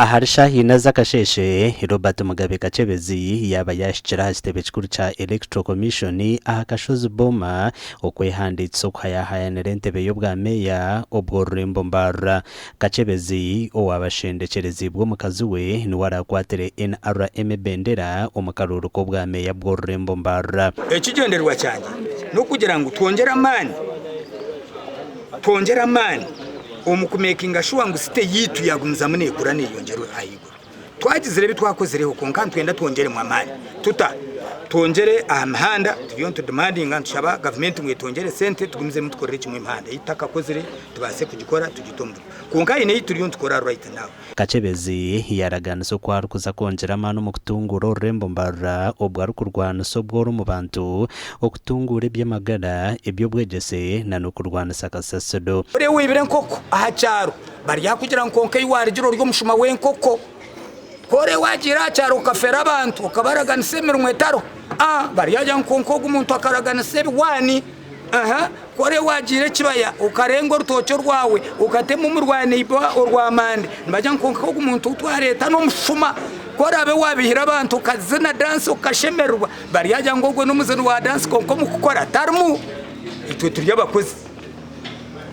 Ahari shaaha ina z'akasheeshe, Robert Mugabe Kakyebezi yaaba yaahikire aha kitebe kikuru kya Electoral Commission aha kashozi Boma okwehandiikisa okuhayahayanira entebe y'obwa meeya obw'orurembo Mbarara. Kakyebezi owaaba ashendekyereziibwe omukazi we niwe araakwatire NRM ebendera omu karuuru k'obwa meeya bw'orurembo Mbarara. Ekigyendererwa kyangye n'okugira ngu twongyere amaani twongyere amaani omu kumekinga shuwa ngu site yaitu yagumizamu nekura neyongyera ahaiguru. Twagizire ebi twakozireho kwonka nitwenda twongyeremu amaani. Tuta? Twongyere aha mihanda, turiyo nitudimandinga nitushaba gavumenti ngu etwongyere sente tugumizemu tukorere kimwe emihanda ei tutakakozire tubaase kugikora tugite omu buryo. Kwonka haine ei turiyo nitukora right now. Kakyebezi yaaraganisa oku arikuza kwongyera amaani omu kutunguura orurembo Mbarara obwo arikurwanisa obworo omu bantu, okutunguura eby'amagara, eby'obwegyese na n'okurwanisa kasasiro. Ori owaibire enkoko aha kyaro baryakugira ngu kwonka ei warugira ori omushuma w'enkoko. Ku ori wagiire aha kyaro okafera abantu okabaraganisa emirimo etariho, baryagira ngu kwonka ogu muntu akaraganisa ebiwaani. Ku ori wagiire ekibaya okarenga orutookye rwawe okatema omu rwa neiba orwa mande, nibagira ngu kwonka ogu muntu ou twareeta n'omushuma. Ku oraabe waabihire abantu okazina dansi okashemererwa, baryagira ngu ogwo n'omuzini wa dansi kwonka omu kukora tarimu. Itwe turi abakozi,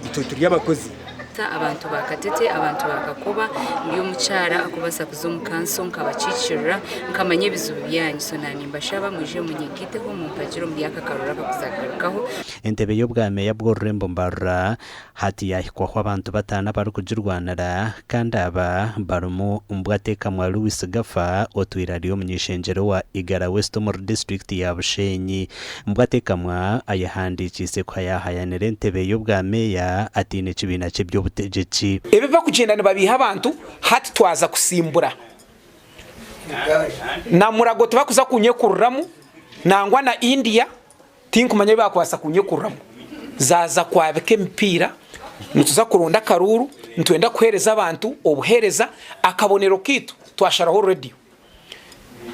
itwe turi abakozi. Abantu ba Katete, abantu ba Kakoba, ndi omukyara akubaasa kuza omu kanso nkabakiikirira nkamanya ebizibu byanyu so nanimbashaba mwije munyegaiteho mumpagire omuri aka karuru akakuza kugarukaho. Entebe y'obwameeya bw'orurembo Mbarara hati yaahikwaho abantu bataano abarikugirwanira kandi aba barimu Mbwatekamwa Louis Gafa otwire ari omuny'eishengyero wa Igara West omuri disiturikiti ya Bushenyi. Mbwatekamwa ayehandiikiise kuhayahayanira entebe y'obwa meeya ataine kibiina ky'eby'obutegyeki. Ebi bakugyenda nibabiiha abantu hati twaza kusimbura na Murago tibakuza kunyekururamu nangwa na India tinkumanya ebi bakubaasa kunyekururamu zaaza kwabika emipiira nituza kuronda akaruuru nitwenda kuheereza abantu obuheereza akabonero kaitu twasharaho radio.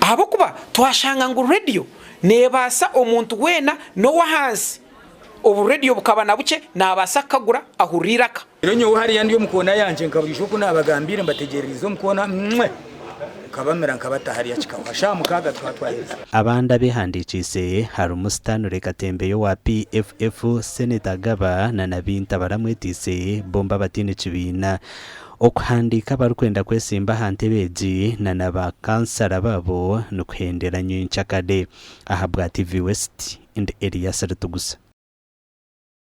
Ahabw'okuba twashanga ngu rediyo neebaasa omuntu weena n'ow'ahansi, obu rediyo bukaba na bukye naabaasa kukagura ahurire eiraka. Reero nyowe hariya ndi omu koona yangye nka buriijo oku naabagambiire mbategyerereize omu koona mwe nkabamira nkabata hariya kikahwa shaaha mukaaga tukaba twaherize. Abandi abehandiikiise harimu Stanley Katembeyo owa PFF, Senator Agaba na Nabinta Baramwetiise bombi abataine kibiina. Okuhandiika abarikwenda kwesimba aha ntebe egi na na ba kansara baabo nikuhendera nyenkyakare. Ahabwa TV West, ndi Elias Ritugusa.